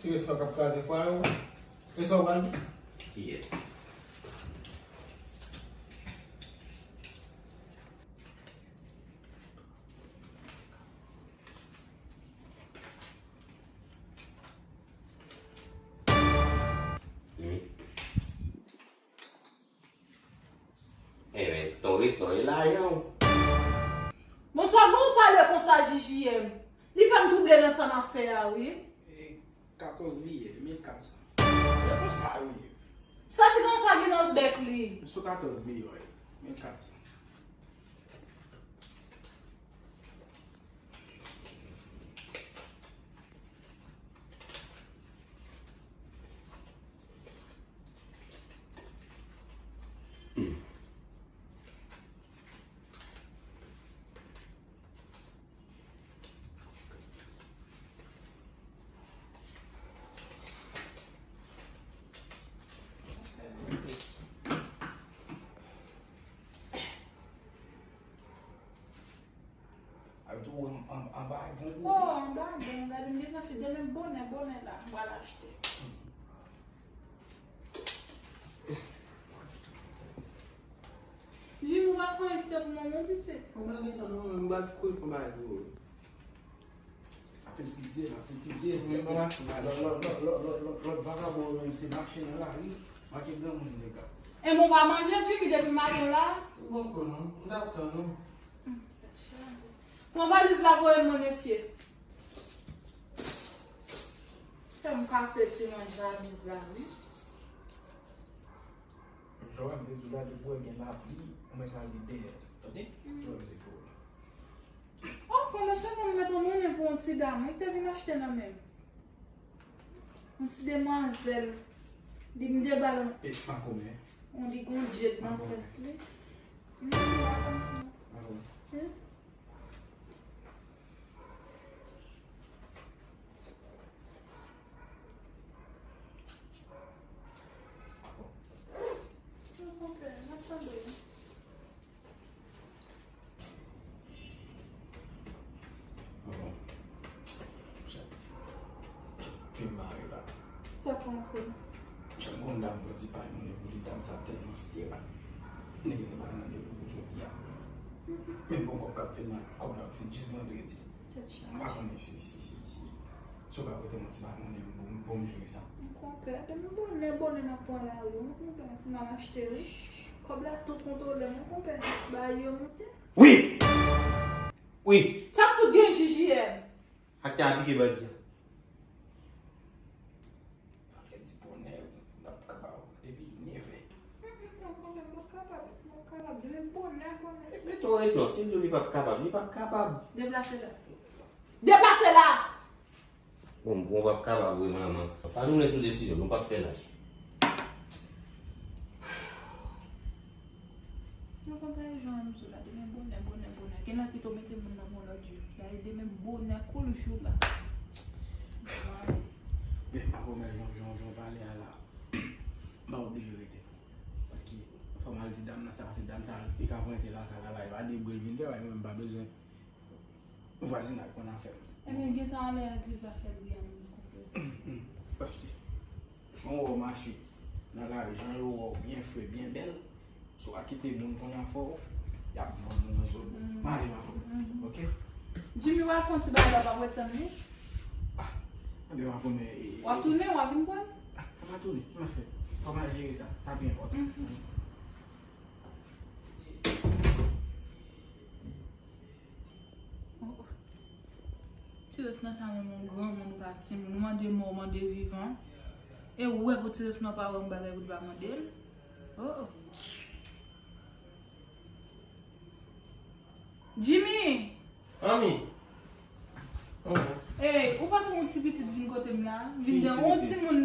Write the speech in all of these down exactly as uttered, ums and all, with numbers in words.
Ti respè k ap kraze fwaye w. E sa w pral di? Kiyès? Hmm. Enben, Toris non e lajan w. Bonswa, bon w pale konsa, J J M. Li fè m twouble nan sa n ap fè a, wi. E katòz biyè, mil kat san. E konsa, wi. Sa ti gason sa gen nan bèk li? M sou katòz biyè, wi. Mil kat san. Tou an- an- anba bon gwo. Oh, anba bon, gade m deja fè demen bonè, bonè la, m pral achte. Jimmy, ou pa fè anyen kite pou manman pitit. Mwen pa gen tan non, mwen m pral kouri fè yon bagay pou ou. Apetidye, apetidye. Mwen pa mache mal. Lòt, lòt, lòt, lòt, lòt, lòt, lòt vagabon yo menm se mache nan lari, manke granmoun nèg la. E mwen pa manje Jimmy depi maten la. Ou poko non, m t ap tann ou. Pran valiz la voye mwen mesye. Fè m kase ti nan valiz la wi. Jan m te di w la, depi w wè gen lapli, ou mèt ale dèyè. Tande? Jan m te di w la. Oh, pandan se tan m mèt an monnen pou yon ti dam wi, ki te vin achte nan men m. Yon ti demwazèl. Li m debal. E pa kòmè. On li gon djed nan tèt li. M di w konsa. Bon. Pi mare la. Sa panse? Jan gon dam bò ti pay mwen pou li dam sa tèlman stera. Nèg yo te bay randevou pou jodi a. Men bon kòb k ap fè nan kòb la se jis vandredi. M pa konnen si si si si si w ka prete m yon ti bay mwen pou m pou m jere sa. Konpè, demen bonè bonè m ap pran lari wi konpè. M al achte wi. Kòb la tou kontwole m wi konpè. Bay yo moute. Wi! Wi! Sa k fout gen J J M? Ak te aplike bandi a. Fòk lè di bonè, m p ap kapab depi nevè. Mwen konpè m p ap kapab, m p ap kapab demen bonè bonè. Mete w respè non, si l di w li p ap kapab, li p ap kapab. Deplase la. Deplase la! Bon, bon, w ap kapab vre manman. Pa tounen sou desizyon, nou p ap fè laj. Nou konn pa jan m sou la, demen bonè, bonè, bonè. Gen la pito mete moun nan yon lòt jou. Gade demen bonè koul jou la. Ben, m pa konprann jan, jan, jan w pale a la. M pa oblije rete. Paske fò m al di dam nan sa, paske dam sa, li ka prente lakay la, la, e pa debri l vin fè, mwen m pa bezwen vwazinay konn afè m. Ebyen, gentan anlè a di l pa fè l byen, konpè. Paske, jan w wè w mache nan lari, jan yo wè w byen fre, byen bèl, si w pa kite moun konn afè w, y ap vann ou nan zòn. M ale, m ale. Oke? Jimmy, w al fè yon ti bagay la, w ap ret tann li? Ah, ebyen, m ap konnen, e, e, w ap tounen, w ap vin pran l? Ah, m ap tounen, m ap fè. Fò m al jere sa, sa pi enpòtan. Oh, oh. Ti res nan sa menm yon granmoun ou pa timoun. Ou mande mò, ou mande vivan. E ou wè pou ti res nan pa wè yon bagay pou l pa mande l. Oh, oh. Jimmy! Anmi! Anmi! Ey, ou pa t wè yon ti pitit vin kote m la? Vin de yon timoun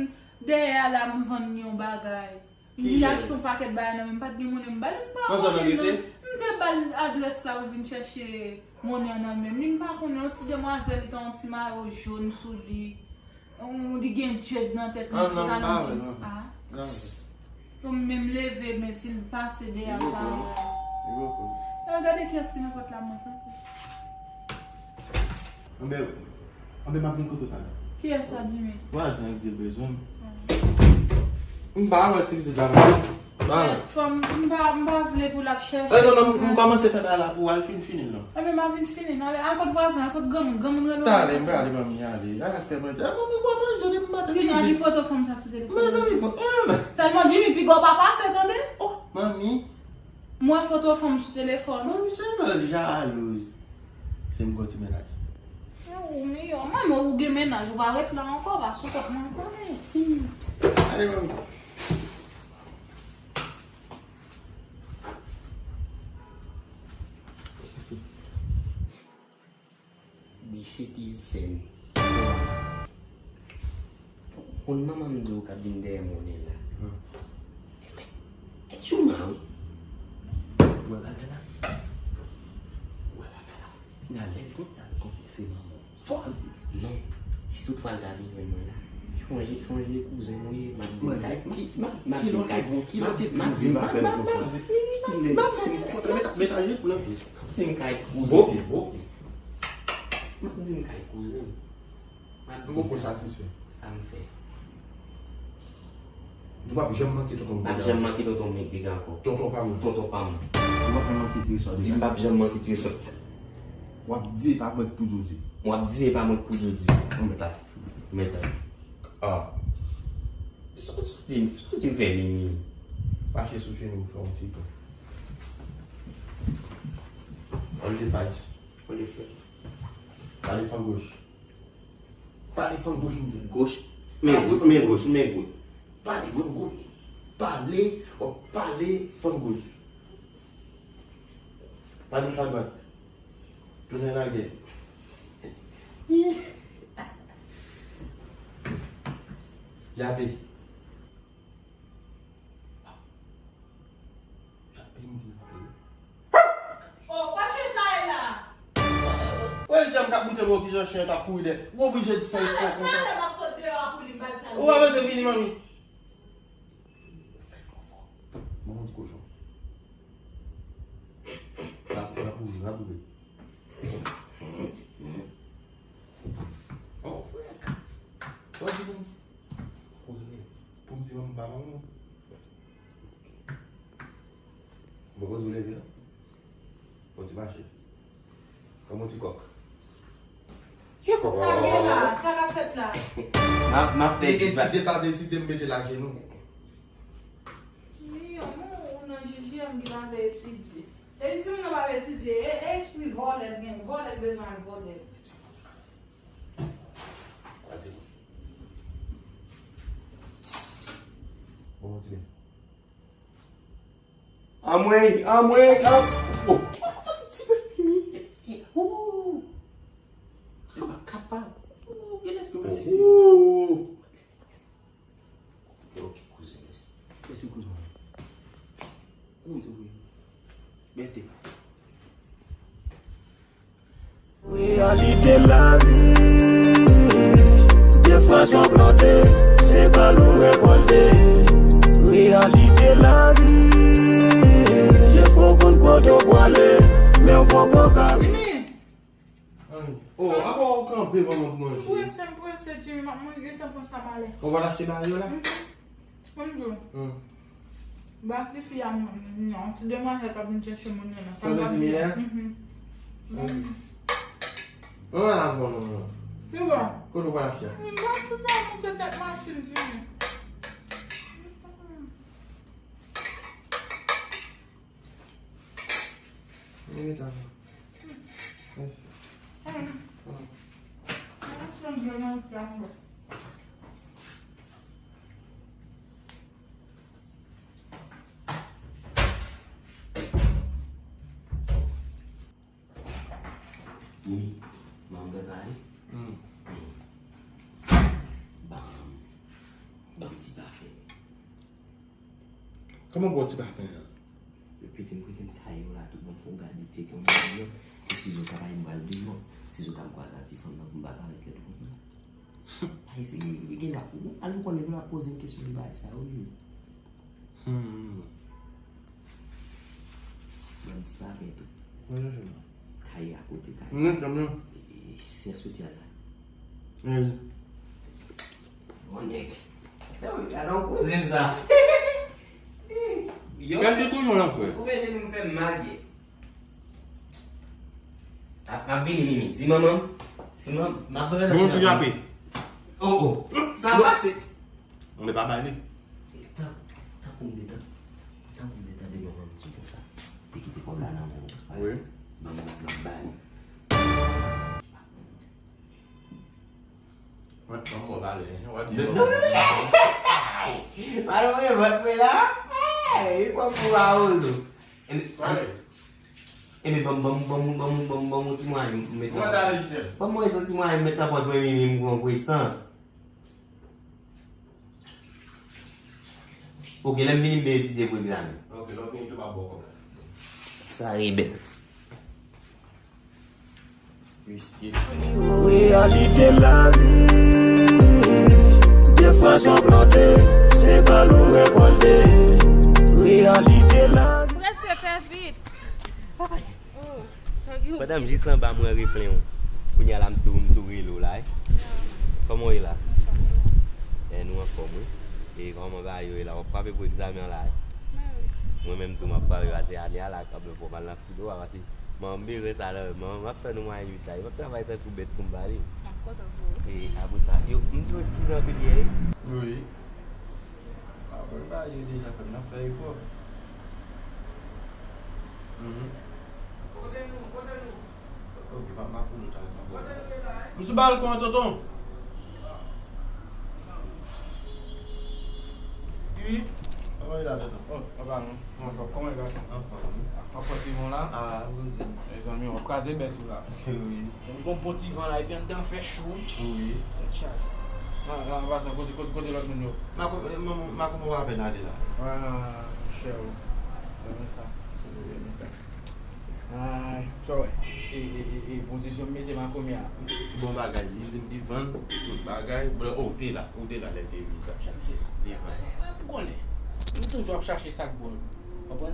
dèyè a la, m vann yon bagay. Li achte yon pakèt bagay nan men m, m pa t gen monnen m ba l, m pa konnen l non. M te ba l adrès la pou l vin chèche monnen an nan men m. Li m pa konnen, yon ti demwazèl, li gen yon ti mayo jòn sou li. Yon, li gen djed nan tèt li, li pral nan jeans. Ah. Bon, m menm leve, men si l pase dèyè l pa wè. Al gade kiyès ki nan pòt la, mwen tanpri. Anben, anben m ap vin kote w talè. Kiyès sa, Jimmy? Vwazen an k di l bezwen m. M pa wè ti pitit la non. M pa wè. Fò m, m pa, m pa vle pou l ap chèche. Eh, non, non, m, m kòmanse fè bagay la pou w al fin fini l non. Anben, m ap vin fini l. Ale, al kot vwazen, al kot granmoun, granmoun rele w. Talè, m prale, manmi, ale. Al fè manje. Eh, manmi, bò manje, depi maten. Kounya, ki foto fanm sa sou telefòn? Mezanmi, fo, eh, men. Sèlman Jimmy, piga w pa pase, tande? Oh, manmi. M wè foto fanm sou telefòn. Mwen, Michel, jalouz. Se m gon ti mennaj. E ou miyò. Mwen, men ou gen mennaj, ou pa ret la ankò, pa sou kont mwen ankò, men. Ale, manmi. This shit is zen. Konn manman m di w k ap vin dèyè monnen la. Ebyen, e Jouma wi. Ou wè bagay la? Ou wè bagay la? Finalè, l konn al konfese manman w. Fò w di. Non. Si toutfwa l ta vin jwenn mwen la, chonje, chonje kouzen nou ye, m ap di m kay, m ap, m ap, m ap di m kay, m ap, m ap di m kay, m ap, m ap di m kay kouzen. Oke, oke. Di m kay kouzen m. M ap di m poko satisfè. Sa m fè? Di w p ap janm manke tonton m dega ankò. M p ap janm manke tonton m dega ankò. Tonton pa m nan. Tonton pa m nan. Di w p ap janm manke ti resò dega. Di m p ap janm manke ti resò. W ap di e pa mwen k pou di w di. W ap di e pa mwen k pou di w di. Mwen ta. Mwen ta. Ah. Soti, soti m fè mimi. Mache sou jenou m fè yon ti tou. All the fights. All the fights. Pale fan goch. Pale fan goch m di. Goch. Men goch, men goch, men goch. Pale fan goch. Pale, oh, pale fan goch. Pale fan dwat. Tounen lagè. Jape. Jape m di jape. Oh, pa chen sa e la. Wè, jan m k ap moute m wè kijan chen t ap kouri dèyè. Ou oblije di fè efò konsa. Talè m ap sot deyò a pou li m ba l sa. Ou pa bezwen vini, manmi. Fè l konfò. Manman di kochon. L ap, l ap bouje, l ap bouje. Oh, frè. Sa w di pou m di? Pou m di manman m pa manman m. Mwen poko di w leve non. Bon ti mache. Kòman ti kòk? Ki kòk? Sa gen la? Sa k ap fèt la? M ap, m ap fè. Li etidye, pa vle etidye, m mete l ajenou. Wi, yon moun ou nan J J M ki pa vle etidye. E di moun nan pa vle etidye, e, e espri vòlè l gen, vòlè l bezwen al vòlè. Pati. Bon, ti. Anmwey, anmwey, an-, oh. Sa ti pe fini. Ooh. Yo pa kapab. Ooh, gen lespri mesye. Ooh. Ok, ok, kouzen, mèsi. Mèsi, kouzen. Kouzen, wi. Bète. Reyalite lavi, defwa sa w plante, se pa l ou rekòlte. Reyalite lavi, defwa w konn kote w pwale, men w poko ka. Jimmy! Ann. Oh, apa w kanpe pandan w ap manje? M prese, m prese, Jimmy, m ap manje, gentan pran sa m ale. Ou pral achte bagay yo la? Mhm. Mwen m di w. Hmm. Ba ti fi a, non, ti demwazèl k ap vin chèche moun yo la. Sa vle di miyè? Mhm. Hmm. Mwen al avè w non, non. Ki bò? Kote w pral achte a? M pa sou sa, mwen se tèt machin, Jimmy. Mwen mete avan. Mèsi. Wi, manman gata ale. Hmm. Ban, ban m ti pafen. Kòman bò ti pafen an? Yo pete m, pete m taye yo la, tout bon fò gade tèt yon moun yo. Pou sizo ta bay m pral deyò. Sizo ta m kwaze a ti fanm nan pou m pa parèt lèd konsa. Ay, se li gen la. Ou al ou konnen pou l ap poze m kesyon de bagay sa yo, wi. Hmm. Ban m ti pafen tou. Mwen chèche non. Kay akote kay. Mwen kanmenm. E, e, syans sosyal la. Wi. Bon nèg. Yo, gade yon kouzen sa. Yo. Gade toujou la, frè. Ou vle jenou m fè m mal ye. M ap, m ap vini, Mimi. Di manman m. Si manman m ap vini. Bon, ti jape. Oh, oh. Sa pase. Mwen pa bay li. Tan, tankou m te tan, tankou m te tande manman m di konsa. Te kite kòb la nan men w. Wi. Ban m, ban m, ban m bay. Mwen, ban m pale. Wa di non, non, non. Pale mwen, vant mwen la. Hey, li pran pou Raoul. Pale. Ebe, ban m, ban m, ban m, ban m, ban m, ban m ti mwayen m met. Mwen ta ale kite. Ban mwen yon ti mwayen m met nan pòch mwen, Mimi, m pran kwesans. Ok, lè m vini, m vin etidye pou egzamen. Ok, lè w fini tou, m ap ba w kòb la. Sa rebèl. Mesye. Reyalite lavi, defwa sa w plante, se pa l ou rekòlte. Reyalite lavi. Prese, fè vit. Oh, sa ki ou. Pandan m jis anba, m wè reflen w. Kounye a la, m tou, m tou rele w la, wi. Kòman w ye la? E, nou anfòm, wi. E kòman bagay yo ye la? W ap frape pou egzamen an la, wi? Mwen menm tou, m ap frape, pase ane a la, kanmenm pou m al nan fidwa, pase manman m bezwen sa nan men m. Manman m ap tann mwayen uit la, m ap travay tankou bèt pou m ba li. M ap kontan pou ou. E apre sa, yo, m di w eskize anpil yè, wi. Wi. Apre bagay yo deja fè m nan fè efò. Mhm. Ok, pa, pa pou nou talè, pa pou nou. M sou balkon an, tonton. Wi. Kòman e la, tonton? Oh, papa, non. Anfòm, kòman e gason? Anfòm, wi. Anfòm, ti bon la? Ah, wi, wi. Mezanmi, w ap kraze bèt ou la. Wi. Gon bon ti van la, epi anndan fè cho, wi. Wi. Tèt chaje. An, an, an pasan, kote, kote, kote lòt moun yo? Mako, eh, manman, Mako mwen apèn ale la. Ah, monchè, o. Renmen sa. Renmen sa. Ay, sa w wè? E, e, e, e, pozisyon m mete Mako mwen a. Bon bagay, li di m li vann tout bagay. Bon, o, te la, o, te la, lè l te vin, t ap chache. Li vann. M konnen. M toujou ap chache sa k bon. Konprann?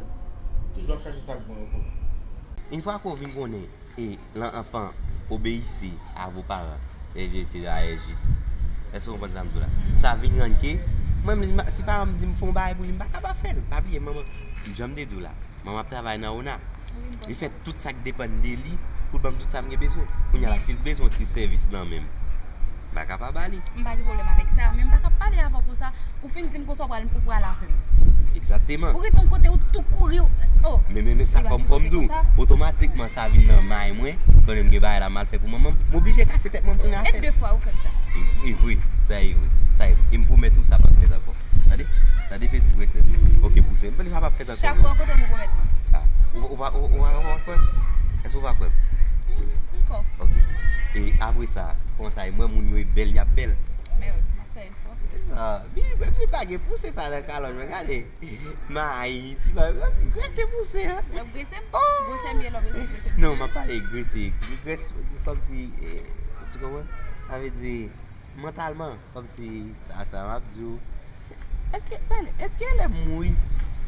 Toujou ap chache sa k bon yo pou nou. Yon fwa ke w vin konnen, e, lan anfan, obeyissez à vos parents, et je serai juste. Èske w konprann sa m di w la? Sa vin rann ke, mwen menm, si paran m di m fè yon bagay pou li, m pa ka pa fè l. Pa bliye, manman, jan m te di w la, manman ap travay nan ona. Li fè tout sa k depann de li pou l ban m tout sa m gen bezwen. Kounye a la, si l bezwen yon ti sèvis nan men m, m pa ka pa ba li. M pa gen pwoblèm avèk sa, men m pa ka pale avè w konsa. Ou fin di m konsa w pral, ou pral avè m. Egzakteman. Ou rive yon kote, ou tou kouri, ou, oh. Men, men, men sa, fò m, fò m di w, otomatikman sa vin nan may mwen, konnen m gen bagay la m al fè pou manman m, m oblije kase tèt mwen pou n al fè. E de fwa ou fè m sa. E, e vre, sa e vre, sa e vre. E m pwomèt ou sa p ap fèt ankò. Tande, tande peti prensip. Ok, pouse m. Li p ap fèt ankò. Chak fwa w kote m ou pwomèt mwen. Ah, ou, ou pa, ou, ou, ou pa kwè m? Èske ou pa kwè m? M, m kwè w. Ok. E apre sa, konsa, e mwen, moun yo e bèl, y ap bèl. Men, m ap fè efò. Ah, bi, menm si pa gen pouse sa nan kalòt mwen, gade. Mayi, ti bagay, grese pouse, an. L ap grese m? Oh! Gwosè m ye, l ap grese m. Non, m ap pale grese. Grese, kòmsi, eh, tu comprends? Sa vle di, mantalman, kòmsi, sa, sa, m ap di w. Èske, tande, èske lè m mouri,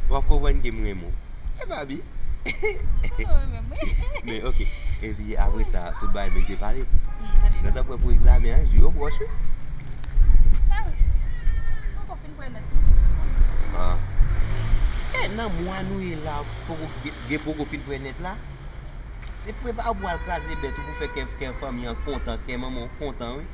w ap konprann ke m renmen w? E pa bi. Ou renmen m, wi. Men, ok. Epi, apre sa, tout bagay mèt te pale. Hmm, pale non. Nou t ap prè pou egzamen an, jou yo pwòch, wi. Ah, wi. Poko fin prè nèt, non. Ah. E nan mwa nou ye la, poko, gen, gen poko fin prè nèt la. Se prepare w pou al kraze bèt ou pou fè kè, kè fanmi an kontan, kè manman w kontan, wi.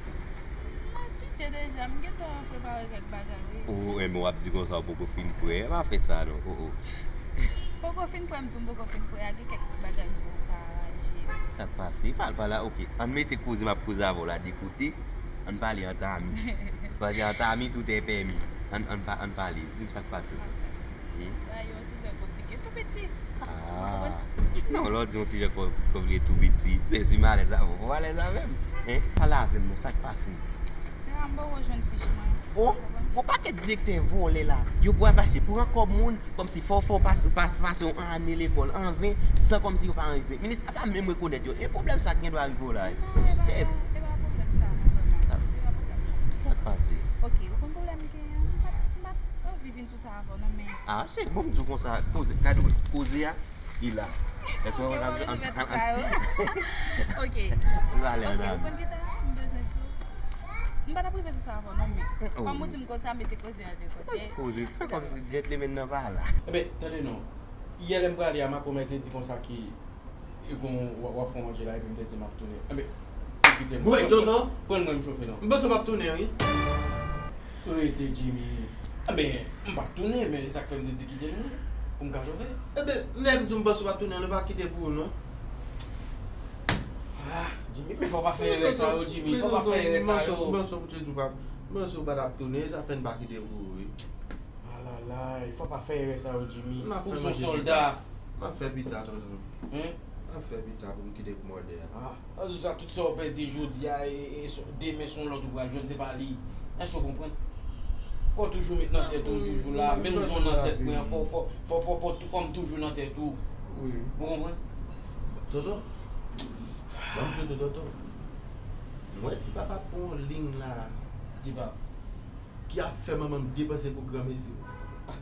M atite deja, m gentan prepare kèk bagay, wi. Oh, enben w ap di konsa w poko fin prè. Pa fè sa non. Oh, oh. Poko fin prè, m di w m poko fin prè a, gen kèk ti bagay m poko ka aranje. Sa k pase? Pale, pale la, ok. Ann mete koze m ap koze avè w la de kote. Ann pale ant ami. Paske ant ami, tout est permis. Ann, ann pa-, ann pale. Di m sa k pase. Hmm? Bagay yo ti jan konplike. Tou piti. Ah. Non, lè w di yon ti jan kò-, kòb li tou piti. Men si m alèz avè w, ou alèz avè m. Hein? Pale avè m non, sa k pase? Deja m poko jwenn fich mwen. Oh, gon pakèt direktè vòlè la. Yo pral mache pran kòb moun, kòmsi fò, fò w pas-, pa-, pase yon ane lekòl an ven, san kòmsi yo pa anrejistre. Minis a pa menm rekonèt yo. E pwoblèm sa k gen dwa rive w la. Non, e pa, e pa pwoblèm sa non, vrèman. Sa, e pa pwoblèm sa. Sa k pase? Ok, ou konn pwoblèm m genyen an? M pa, m pa anvi vin sou sa avè w non, men. Ah, cheri, bon, m di w konsa, koze, gade w, koze a, li la. Èske w wè, an, an, an, ok. Li va ale an. Ok, ou konn kisa m bezwen di w? M pa t ap rive sou sa avè w non, men. Oh, kòm ou di m konsa, mete koze a de kote. Koze, fè kòmsi gentleman nan pa la. Enben, tande non. Yè lè m prale a, Mako mwen te di konsa ke e gon, w, w ap fè yon manje la, epi m te di m ap tounen. Enben, ou kite m. Wi, tonton. Pran mwen, m chofe non. M panse w p ap tounen, wi. Rete, Jimmy. Enben, m p ap tounen, men sa k fè m te di kite m wi, pou m ka chofe. Enben, lè m di w m panse w p ap tounen, nou pa kite pou ou, non. Ah, Jimmy, men fò w pa fè erè sa yo, Jimmy. Fò w pa fè erè sa yo. M panse w, m panse w te di w pa, m panse w pa t ap tounen, sa fè n pa kite pou ou, wi. Alalay, fò w pa fè erè sa yo, Jimmy. Ou se yon sòlda. M ap fè pita, tonton. Hein? M ap fè pita pou m kite pou mòde a. Ah, sa, tout sa w pèdi jodi a, e, e, e, demen se yon lòt ou pral jwenn, se pa li. Èske w konprann? Fò w toujou met nan tèt ou, m toujou la. Menm jan w nan tèt mwen an, fò, fò, fò, fò, fò, fò m toujou nan tèt ou. Wi. Ou konprann? Tonton. Ban m tonton, tonton. Mwen ti papa pran yon liy la. Di pa. Ki ap fè manman m depanse pou granmesi. Ah.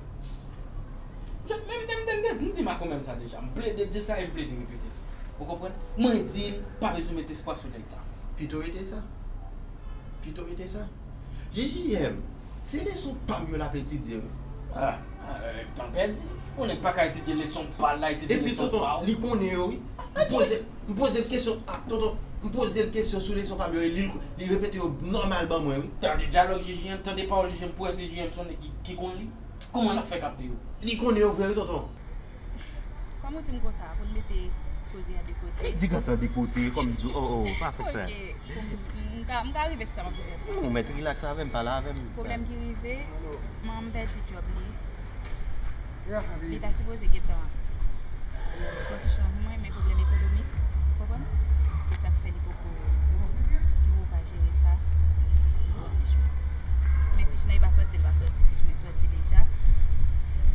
M, m, m, m, m, m di Mako menm sa deja. M plede di l sa e m plede repete l. Ou konprann? Mwen di l pa bezwen met espwa sou nèg sa. Pito rete sa. Pito rete sa. J J M, se leson pa m yo l ap etidye, wi. Ah, ah, tan pèdi. Yon nèg pa ka etidye leson pa l la, etidye leson pa w. Epi, tonton, li konnen yo, wi. M poze, m poze l kesyon, ah, tonton, m poze l kesyon sou leson pa m yo, e li, li repete yo nòmal ban mwen, wi. Tande dyalòg J J M, tande pawòl J J M, pou wè si J J M se yon nèg ki, ki konn li. Kòman l ap fè kapte yo? Li konnen yo vre, wi, tonton. Kòm ou di m konsa, pou n mete koze a de kote. Li gentan de kote, kòm di, oh, oh, pa fè sa. Ok, pou m, m ka, m ka rive sou sa m ap rive. Non, mèt rilaks avè m, pale avè m. Pwoblèm ki rive, manman m pèdi djòb li. Li ta sipoze gentan pran fich lan pou mwen, men pwoblèm ekonomik, ou konprann? Se sa k fè li poko, li poko ka jere sa. Li pran fich mwen. Men fich lan, li pa sòti, li pa sòti. Fich mwen sòti deja.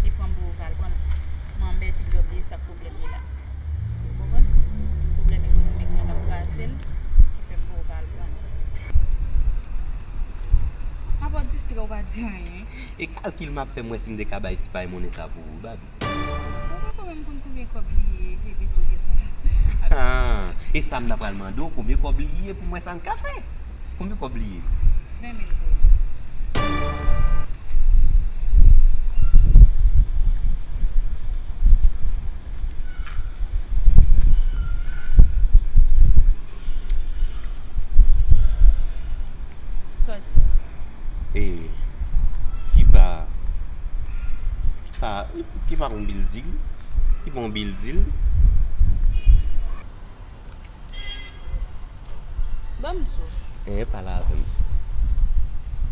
Li pran m pou yo ka al pran l. Manman m pèdi djòb li, e sa k pwoblèm li la. Ou konprann? Pwoblèm ekonomik lan k ap kraze l, ki fè m poko ka al pran l. Apa w distrè, w pa di anyen. E kalkil m ap fè, m wè si m te ka bay ti pay monnen sa pou ou, Babi. Ou pa kwè m konn konbyen kòb li ye, epi tou gentan. Ah, e sa m ta pral mande w, konbyen kòb li ye pou m wè sa n ka fè? Konbyen kòb li ye? Ven mil goud. Sòti. E, ki pa, ki pa, ki pa yon bilding, ki pa yon bilding. Ban m di w. Eh, pale avè m.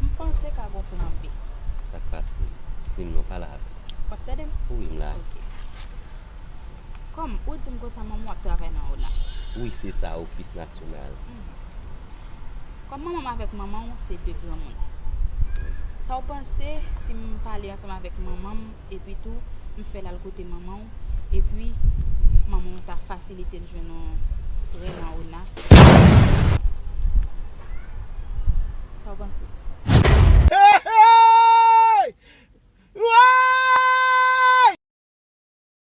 M panse ka gon plan B. Sa k pase? Di m non, pale avè m. W ap tande m? Wi, m la. Ok. Kòm ou di m konsa manman w ap travay nan ona. Wi, se sa, Ofis Nasyonal. Mhm. Kòm manman m avèk manman w se de granmoun. Sa w panse si m pale ansanm avèk manman m, epi tou m fè l al kote manman w, epi manman w ta fasilite l jwenn yon prè nan ona? Sa w panse?